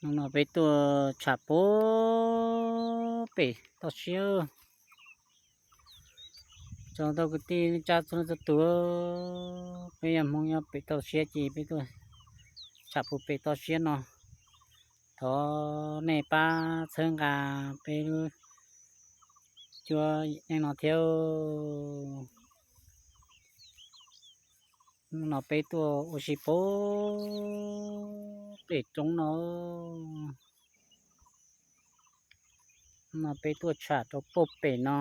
No peb tuaj tsham puag pem toj siab. Tsaug ntau kwv tij neej tsa txhua leej txhua tus, peb yog Hmoob nyob pem toj siab ces peb tuaj tsham puag pem toj siab no. Thov nej pab txhawb nqa peb lub cuab yeeb no thiab. No peb tuaj ua si puag pem roob no. No peb tuaj tsham rau puag pem no.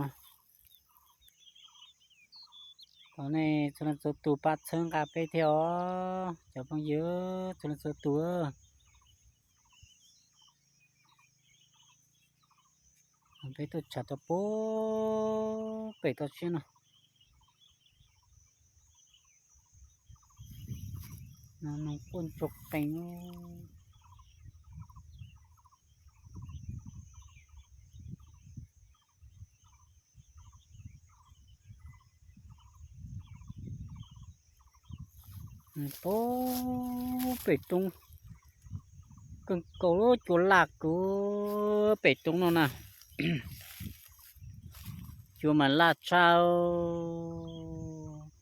Thov nej txhua leej txhua tus pab txhawb nqa peb thiab os cov phooj ywg txhua leej txhua tus. Peb tuaj tsham rau puag pem toj siab no. No quaj ntsuag qees. Puag pem roob, kawg nkaus cua laj kawg pem roob no na. Cua mas laj tshaj.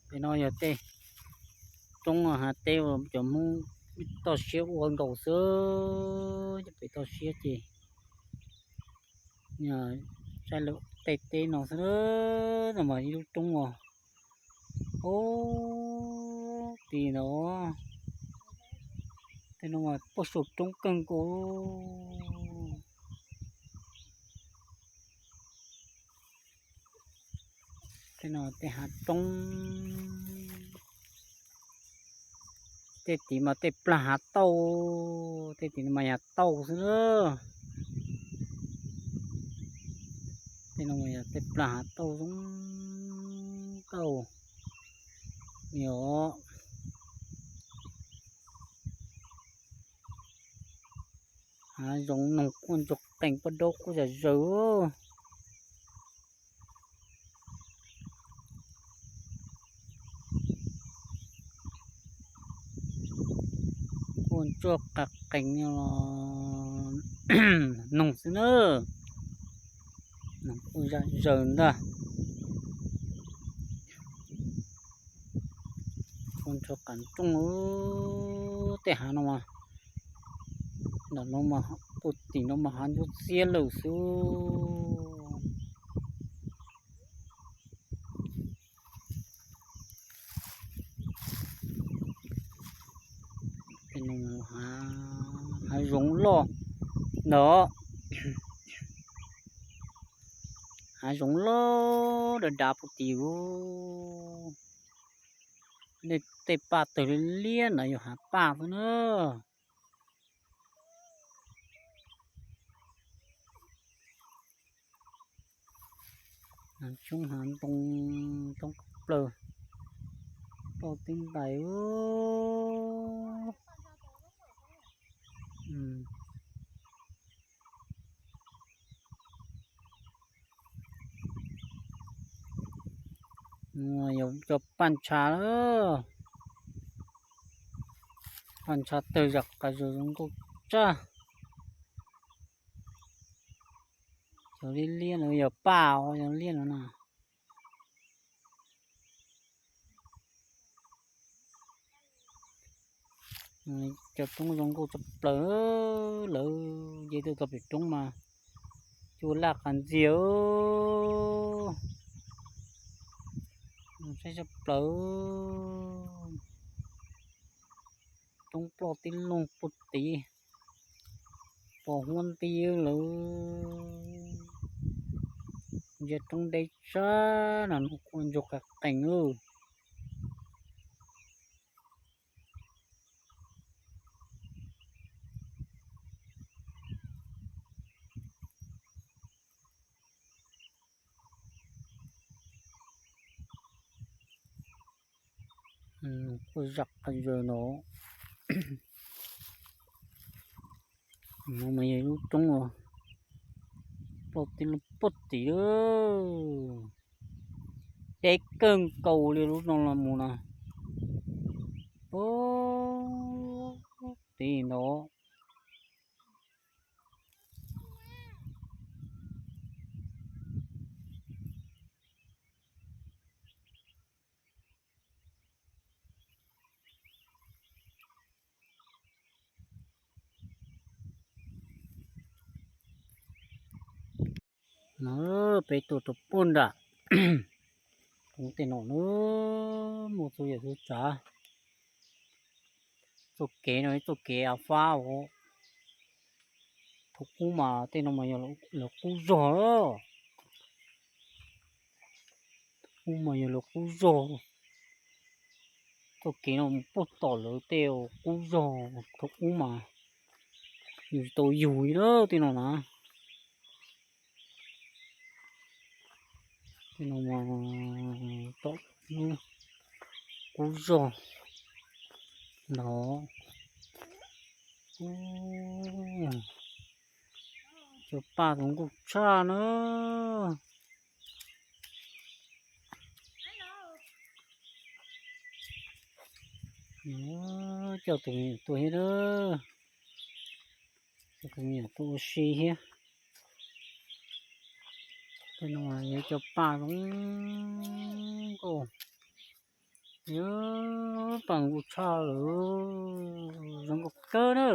Pem no yog tej roob hav teb uas cov Hmoob toj siab ua nkaus xwb, cov pem toj siab ces saib lawm tej teb no xwb. No mas ib lub roob uas, ub, tim no, tej no mas puag saum roob kawg nkaus. Tej no tej hav roob, tej tim mas tej plag hav tauj, tej tim no mas yog tauj xwb na. Tej no mas yog tej plag hav tauj zoo nkauj li os. Hav zoov noog quaj ntsuag qees poj daub quaj zom zaws. Quaj ntsuag qees qees noog xwb na. Noog quaj zom zaws ntag. Quaj ntsuag qees rooj tej hav no mas, ntawm no mas puag tim no mas hav ntsuab xiab lawm xwb. Hav zoov loj ntawd, hav zoov loj dav dav puag tim. Nej tej paj tawg liab liab no yog hav paj xwb na. Hav xyoob hav ntoo thoob plaws, toj tib ntais. Yog cov paj ntsha, paj ntsha tawg zom qas zom zoo nkauj tshaj. Cov liab liab no yog paj os, cov liab no na. Cov roob zoo nkauj tshaj plaws, lawv nce tuaj txog pem roob mas cua laj qas ntxiag. Saib tshaj plaws, roob ploj tib loog puag tid, pos huab nti lawm, ntsia roob deb tshaj no, quaj ntsuag qees qees lawm. Quaj zom qas zaws no. No mas yog ib lub roob uas ploj tib lub puag tim, deb kawg nkaus li lub no los mus na. Puag tim no, No peb tuaj rau puag nram koog tej no na, muaj txhua yam txhua tsav. Txoj kev no txoj kev av fab os. Thaum ub mas tej no mas yog lawv qub zog. Thaum ub mas yog lawv qub zog. Txoj kev no mus puag tom lawv tej qub zog thaum ub mas yus tsis tau yug li na tej no na. Tej no tom qub zog ntawd. Cov paj zoo nkauj tshaj na. Coj tus me nyuam tuaj thiab na. Coj tus me nyuam tuaj ua si thiab. Tej no yog cov paj zoo nkauj. Yog paj zoo nkauj tshaj lawm, zoo nkauj kawg na.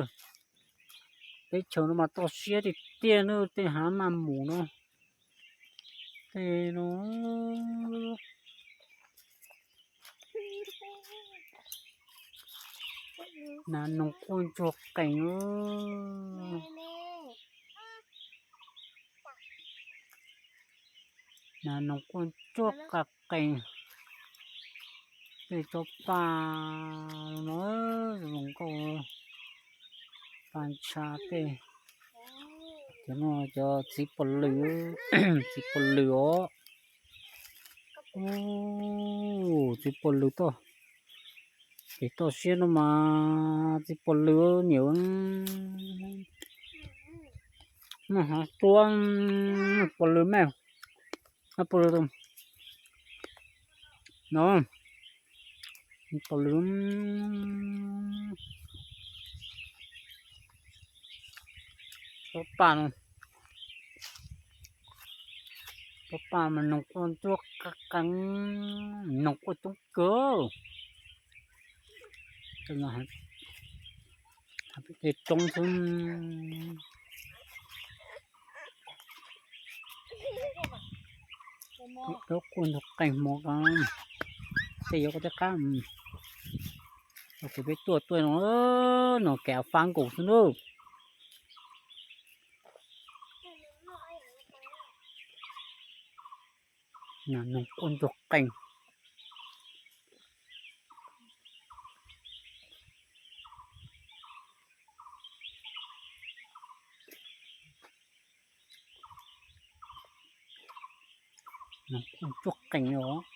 Teb chaws no mas toj siab tiag tiag na, tej hav maj mus no. Tej no nas noog quaj ntsuag qees. Nas noog quaj ntsuag qees. Tej tsob paj no zoo nkauj, paj ntsha tej. Cov no cov txiv pos lws, txiv pos lws os. Txiv pos lws toj, ces toj siab no mas txiv pos lws niam. Noj hav tuab, pos lws me, pos lws no, pos lws. Tsob paj no, tsob paj mas noog quaj ntsuag qees, noog quaj coob kawg. Tej roob xwb. Cov quaj ntsuag qees hmo ko, tej yuav koj tej qab. Kuv peb tuaj tuaj no, no kev fab nkaus xwb na. Nas noog quaj ntsuag qees. Noog quaj ntsuag qees os.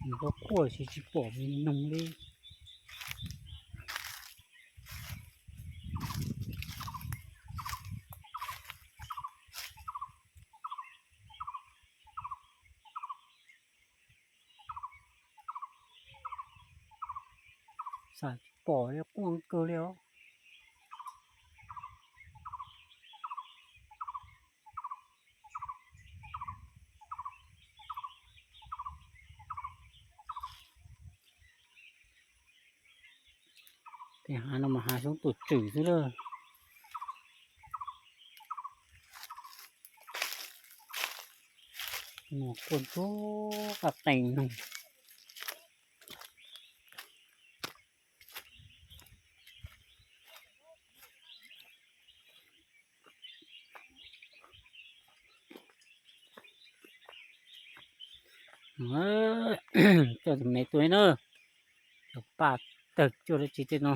Nws quaj quaj tsis, tsis pom me noog li. Xav tsis pom li, quaj kawg li os. Tej hav no mas hav xyoob tuam tswm xwb lawm. Quaj ntsuag qees noog. Coj tus me tuaj na, cov paj tawg cuag dab tsi tej no.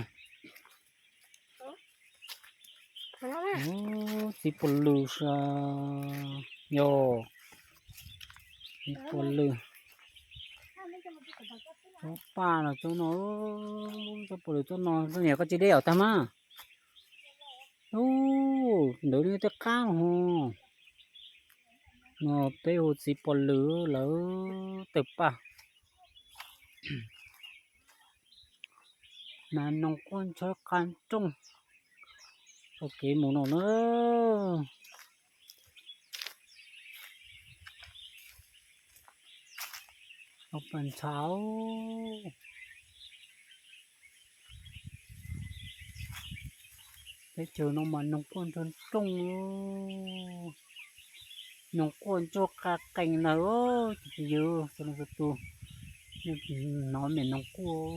Txiv pos lws, yog txiv pos lws. Tsob paj los tsob no, tsob pos lws tsob no, niam koj tsis deb yam tag mas. Ub, ntawd li tej qab ho. No peb hu txiv pos lws lawv tawg paj. Mas noog quaj ntsuag qab rooj, taug kev mus no na. Pas ntxhais, teb chaws no mas noog quaj ntsuag rooj, noog quaj ntsuag qab qees ntag. Ces yus txhua leej txhua tus hnov me noog quaj.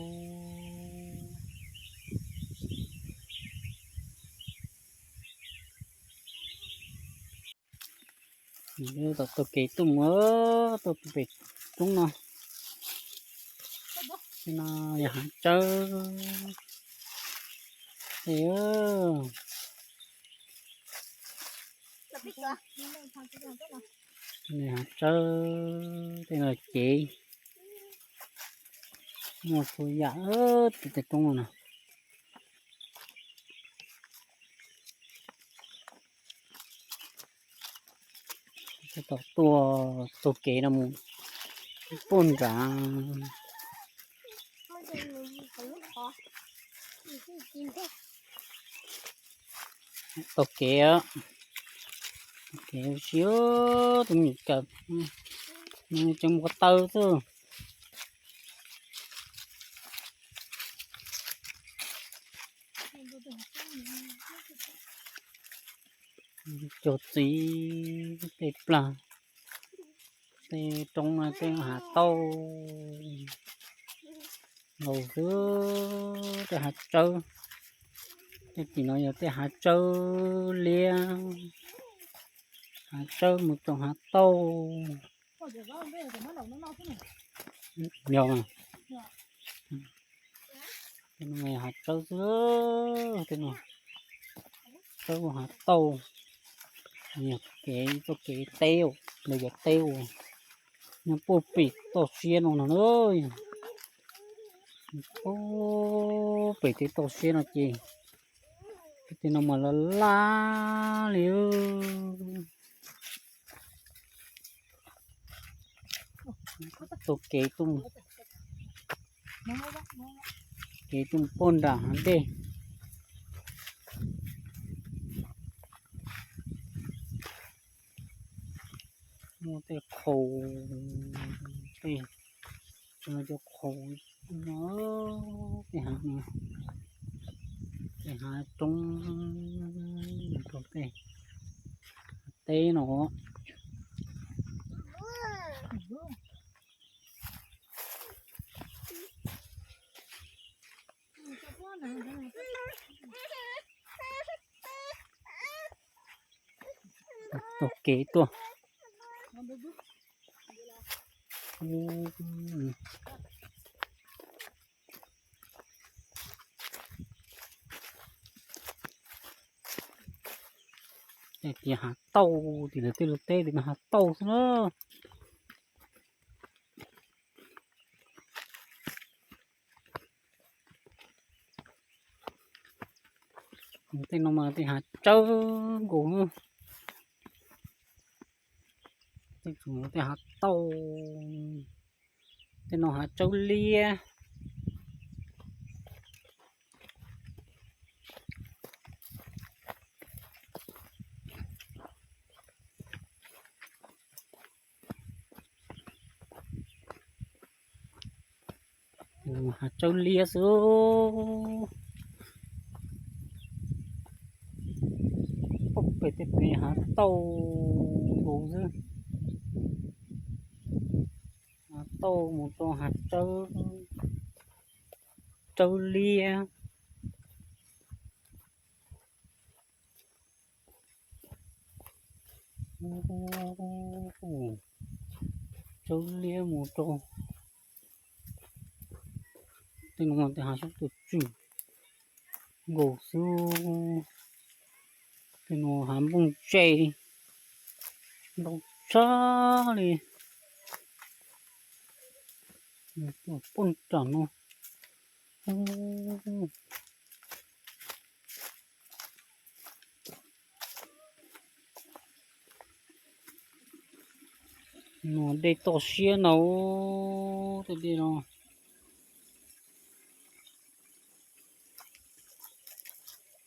Tom taug kev tuaj mus, tuaj pem roob no. Tej no yog hav tsawb. Hav tsawb, tej no cev, muaj txhua yam tim tej roob no na. Tom tuaj taug kev no mus puag nrad. Taug kev, kev ua si, tus me nyuam kawm no tseem mus ko taw xwb. Cog txiv tej plag, tej roob no tej hav tauj nkaus xwb, tej hav tsawb. Tej tim no yog tej hav tsawb liab, hav tsawb mus rau hav tauj. Yog, tej no hav tsawb xwb, tej no tsawb hav tauj. Yog kev, txoj kev teb, lawv cov teb uas nyob puag pem toj siab no no na. Puag pem tej toj siab no ces tej no mas laj laj li. Taug kev tuaj, kev tuaj puag nram hav dej. Muaj tej qhaus, tej, cov qhaus no, tej hav, tej hav roob, tej hav teb no. Taug kev tuaj. Tias hav tauj, tim lawv tej lus teb tias hav tauj xwb na. Tej no mas tej hav tsawb nkaus, tej hav tauj, tej no hav tsawb liab. Hav tsawb liab xwb. Pem tej pem hav tauj nkaus xwb. Hav tauj mus rau hav tsawb, tsawb liab. Tsawb liab mus rau tej no, tej hav sab tus tswm nkaus xwb. Tej no hav nplooj tse ntau tshaj li. Poj nram no. No dej toj siab no, tej dej no.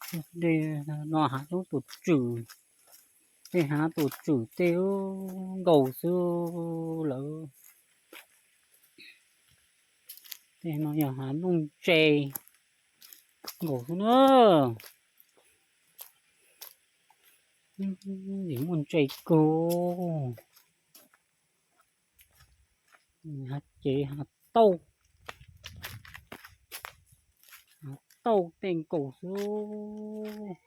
Dej no hav coob tus tswm, tej hav tus tswm tej lub nkaus xwb lawm. Tej no yog hav nplooj ntse nkaus xwb na. Tsis muaj ntse kawg. Hav cev hav tauj, hav tauj tej nkaus xwb.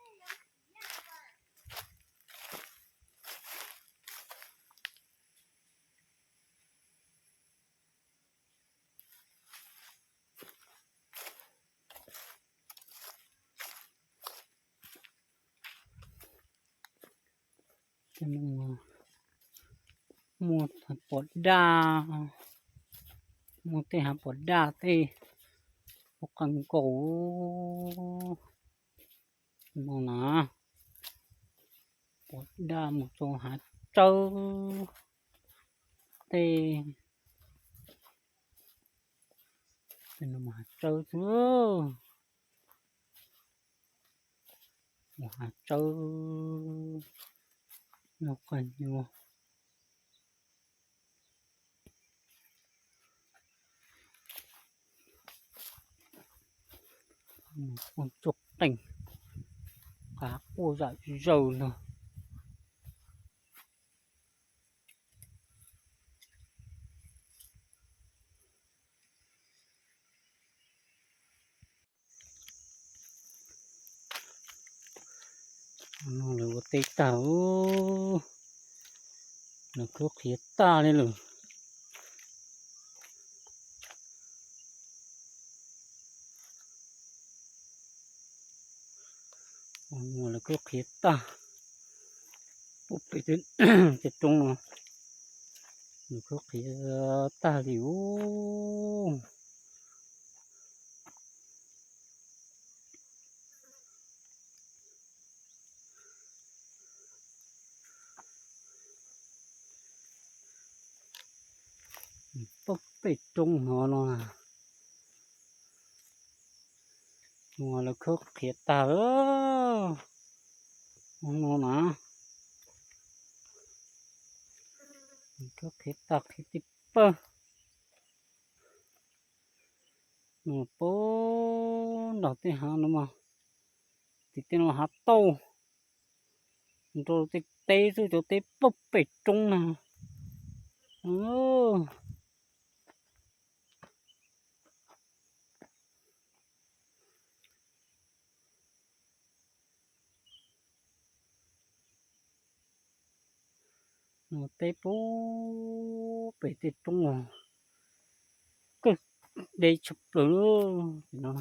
Muaj hav pos daj, muaj tej hav pos daj tej ua qee nkaus no na. Pos daj mus rau hav tsawb tej, hav tsawb xwb. Mus hav tsawb no qag nyuag. Ua tsuag qeej, qab quaj zom zaws no. No lawv ua teb tag, lawv khawb qhiav tag li lawm. Lawv khawb qhiav tag, puag pem tej roob no, lawv khawb qhiav tag li ub. Puag pem roob no no, lawv khawb qhiav tag lawm no na. Khawb qhiav tag qhiav tib pawg. Puag nram tej hav no mas, tim tej no hav tauj, nrau tej teb xwb, cov teb puag pem roob na. No teb puag pem tej roob, kawg deb tshaj plaws no.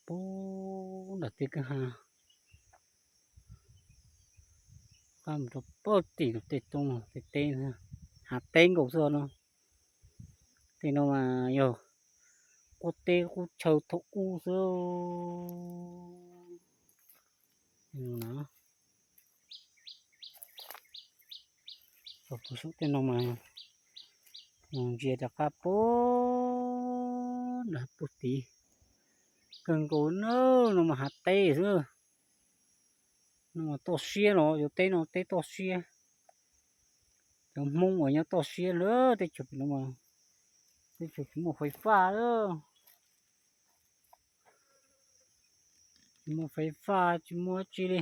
Puag nram tej kwj ha, qab mus rau puag tim tej roob tej teb, hav teb nkaus xwb no. Tej no mas yog qub teb qub chaw thaum ub xwb. Kuv saum tej no mas mus ntsia rov qab puag nram puag tid, kawg nkaus no mas hav teb xwb. No mas toj siab los yog teb no teb toj siab. Cov Hmoob uas nyob toj siab lawm, teb chaws no mas teb chaws tsis muaj fais faj, tsis muaj fais faj tsis muaj dab tsi li.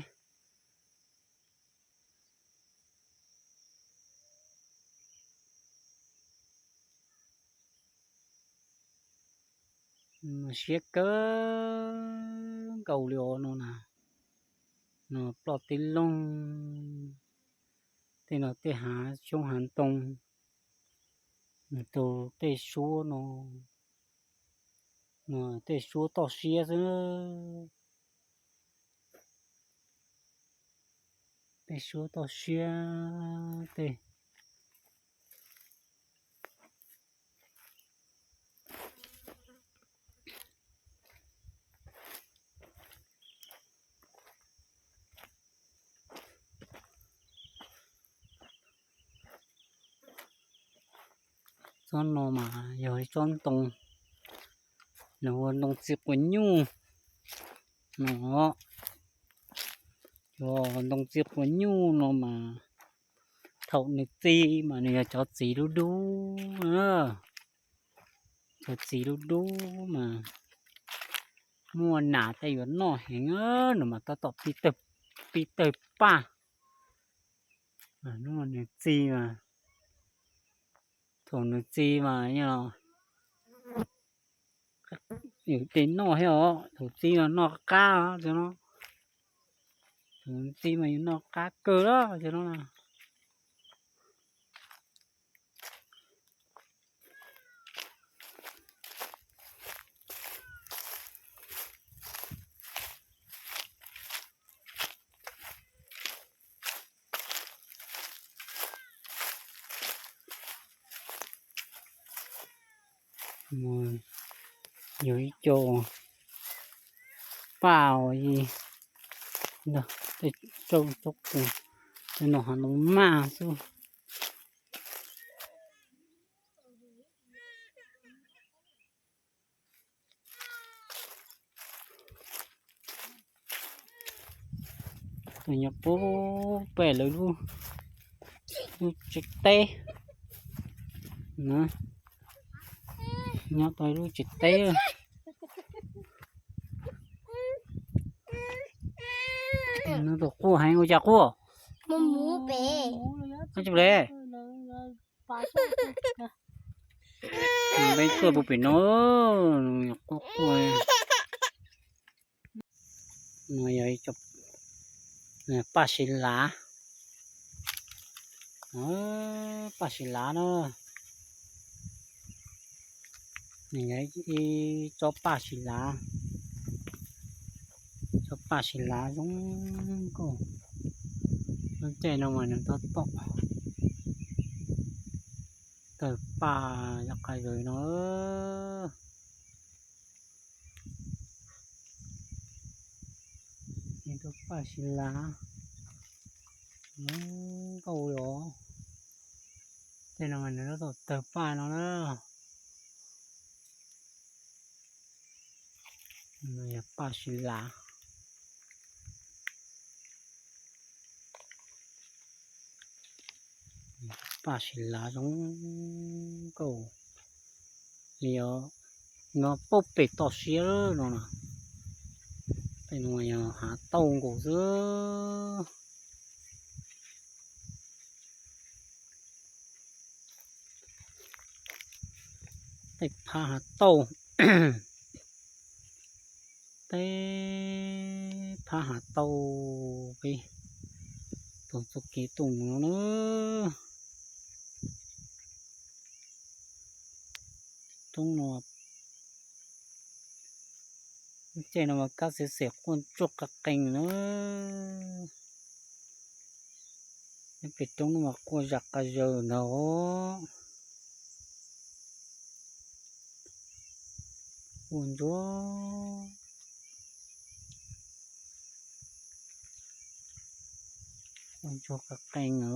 Siab kawg nkaus li os no na. No ploj tib loog, tej no tej hav xyoob hav ntoo, nws tau tej suab no, tej suab toj siab xwb. Tej suab toj siab tej. Tsob no mas yog ib tsob ntoo, nws hu ua ntoo txiv quav nyuj no. Yog ntoo txiv quav nyuj no mas thaum nws txi mas nws yog cov txiv dub dub, cov txiv dub dub mas muaj nas tej yuav noj heev, nws mas tab tom pib tawg paj. Nws txi mas, thaum nws txi mas yog yus tes noj thiab os, thaum txi mas noj qab os. Thaum txi mas yus noj qab kawg lawm cov no. Yog ib co paj, tej rau tsob qus, tej no hav no maj xwb. Tus nyob puag pem lawv lub, lub tsev teb, nyob tau lub tsev teb. Nws tus quaj heev ua cas quaj? Mus mus pem. Ua cas pem? Peb tuaj puag pem no, quaj quaj. No yog paj siv lav, paj siv lav na. Nws yog ib tsob paj siv lav, tsob paj siv lav zoo nkauj. Lub caij no mas nws tab tom tawg paj yam qas zws no. Tus paj siv lav zoo nkauj li os. Tej no mas nws tab tom tawg paj no na. Yog paj siv lav, paj siv lav zoo nkauj li os. No puag pem toj siab no na. Tej no yog hav tauj nkaus xwb. Tej phab hav tauj, tej phab hav tauj peb tus txoj kev tuaj mus no na. Roob no, lub caij no mas kab xwm xim quaj ntsuag qees qees na. Nyob pem roob no mas quaj zam qas zaws ntag. Quaj ntsuag, quaj ntsuag qees qees na.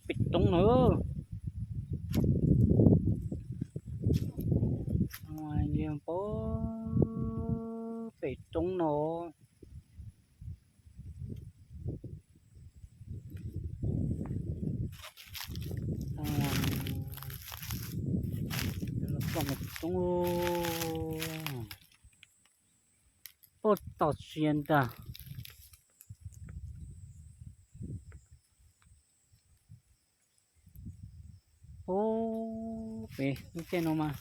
Pem roob no, pem roob no. Los pom pem roob, puag toj siab ntag. Ub, pem lub caij no mas,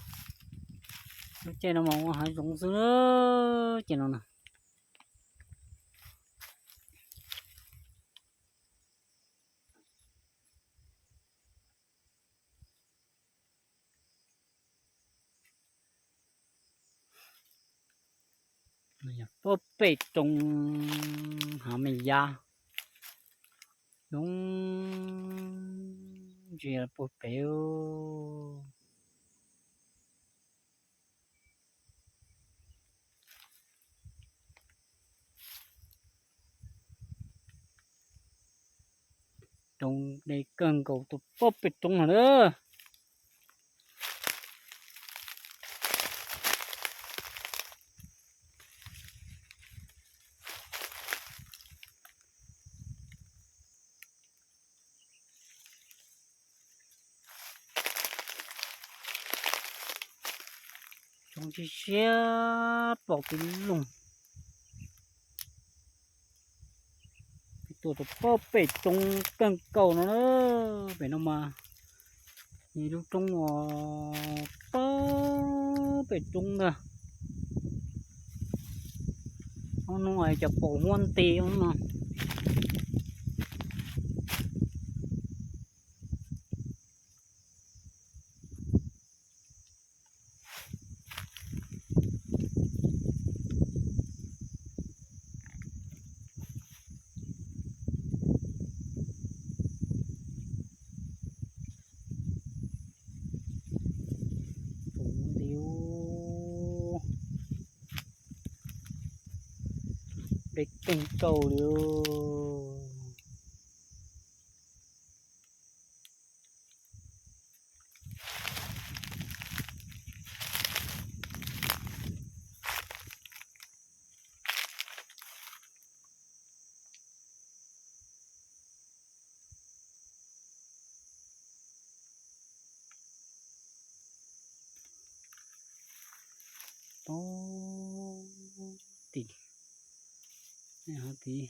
lub caij no mas ua hav zoov xwb, caij no na. Puag pem roob hav me yab, zoo Ntsia puag pem. Roob deb kawg nkaus tuaj puag pem roob no na. Tsoom siab siab pom kwv loog. Tuaj rau puag pem roob kawg nkaus no na. Pem no mas ib lub roob uas puag pem roob ntag. Ob hnub no cas pom huab nti ob hnub no. Deb kawg nkaus li. Tod tid, tid.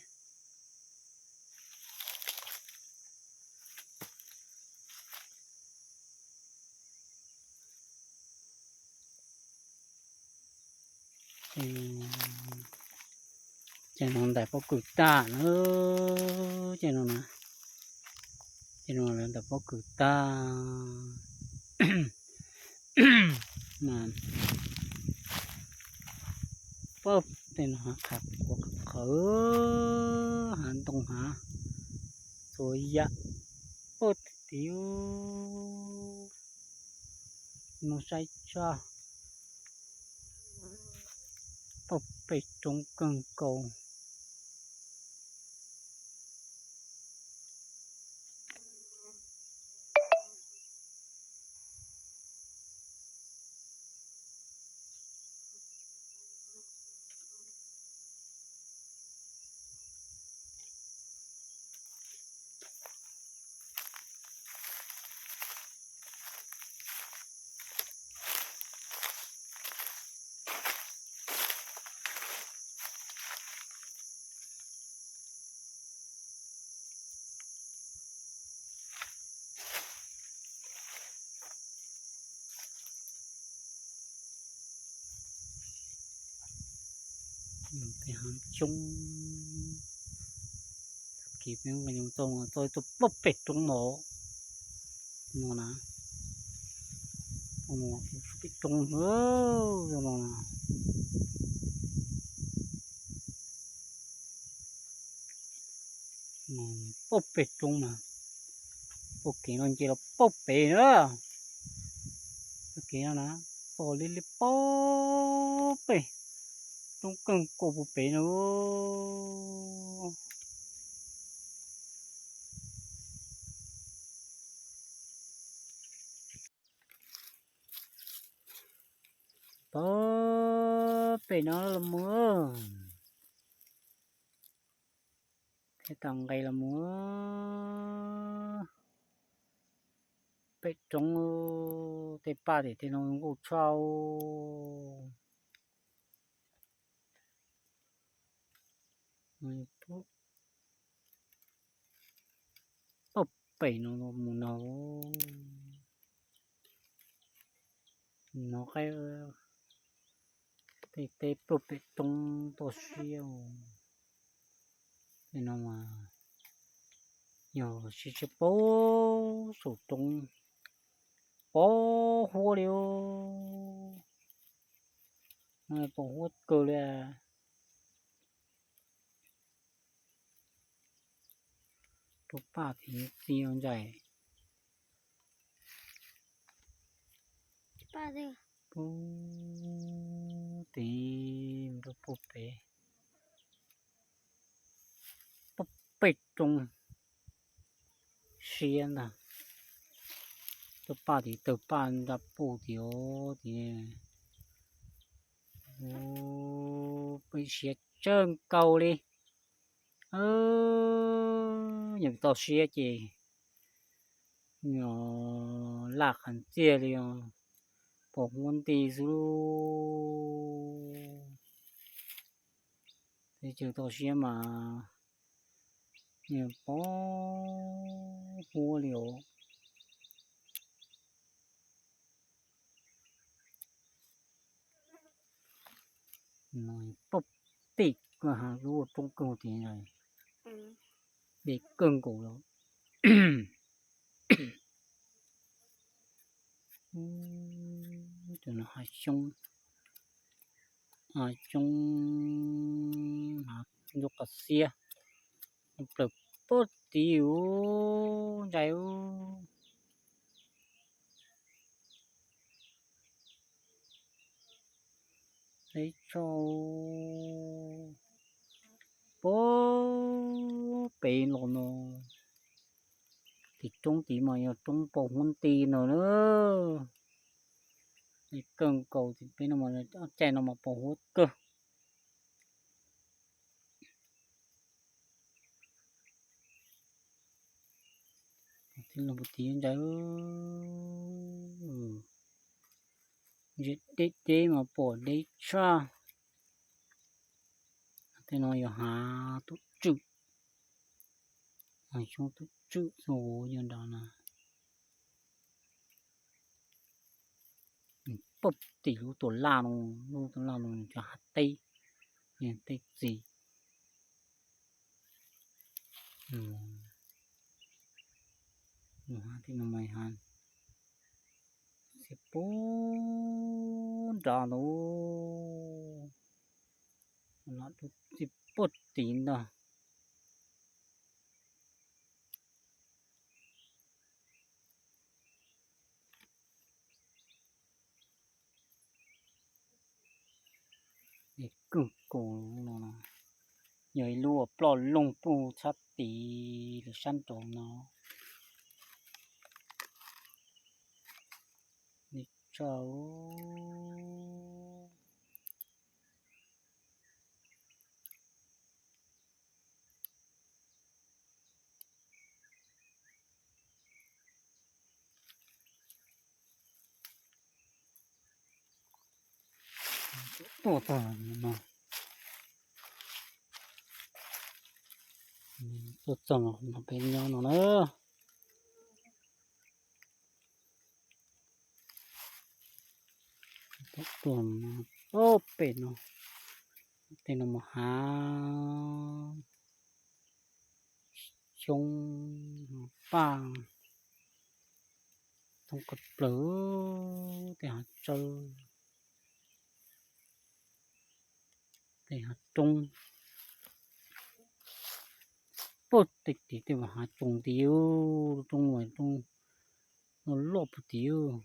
Ces no ntais pob kws tag na. Ces no, ces no ntais pob kws tag. Pab tej no hav qhov qhawv, hav ntoo hav txhua yam pab tim no saib tso. Pab pem roob kawg nkaus. Coob, tag kis peb txog txog tuaj pab pem roob no, no na, pem roob no, pab pem roob na, pab kev no nce los pab pem na, pab kev no na, txog li li pab pem roob kawg nkaus puag pem na. Pab pem no los mus, thiaj tau nqe los mus. Pem roob tej paj tim tej no nkuj tshaj. Pab pem no mus no, no qaib tej teb pab pem roob toj siab. Tej no mas yog siab siab pab saum roob, pab huab li, pab huab kawg li. Rau paj tim txi ntsais, Pub tid rau puag pem, puag pem roob siab ntag. Tuaj paj tid tawg paj nra puj tid os, tid pem siab tsawg nkaus li. Yog toj siab ces laj qhov ntxiag li os, pom huab nti xwb. Teb chaws toj siab mas pom huab li os. Poj tim kawg ha, lub roob kawg tid, deb kawg nkaus los. Cov no hav xyoob, hav xyoob, hav ntxuag qos xiab, plaws poj tid ub, ntsais ub. Teb tso puag pem los no, tim roob tid mas yog roob pom huab nti no na. Kawg nkaus tim peb no, caij no mas pom huab kawg. Tij laug puag tid ntawd, ntsia deb deb mas pom deb tshaj. Tej no yog hav tub tswm, hav xyoob tub tswm xwb os, nyob nrad na. Poj tim lub tuam laj no, lub tuam laj no cov hav teb, teb txiv. Xiab puag nrad ntawd, lam dub txij puag tid ntag. Kawg nkaus no, yog ib lub uas ploj loog puag sab tid lawm sab nraud no. Li tsau. Tuaj txog no, tuaj txog no peb nyob no na. Tuaj pem no, tej no mas hav xyoob, hav paj, thoob kawg plaws, tej hav tsawb, tej hav roob, puag tej tim tej hav tsoos tid, roob loj loj puag tid.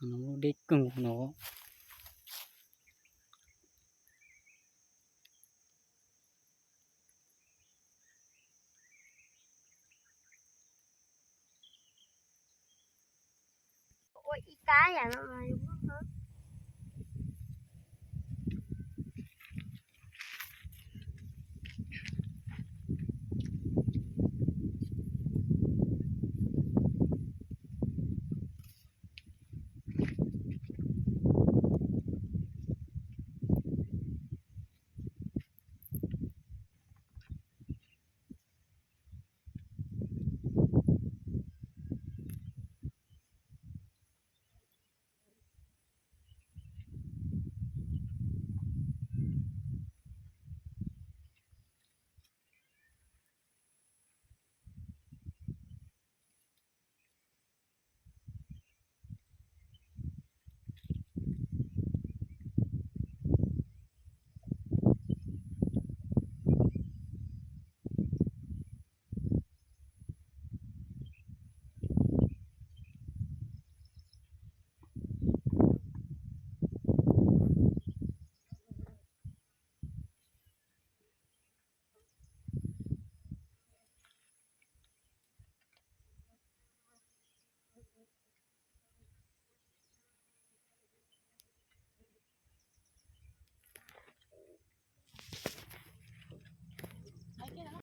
Lub deb kawg no.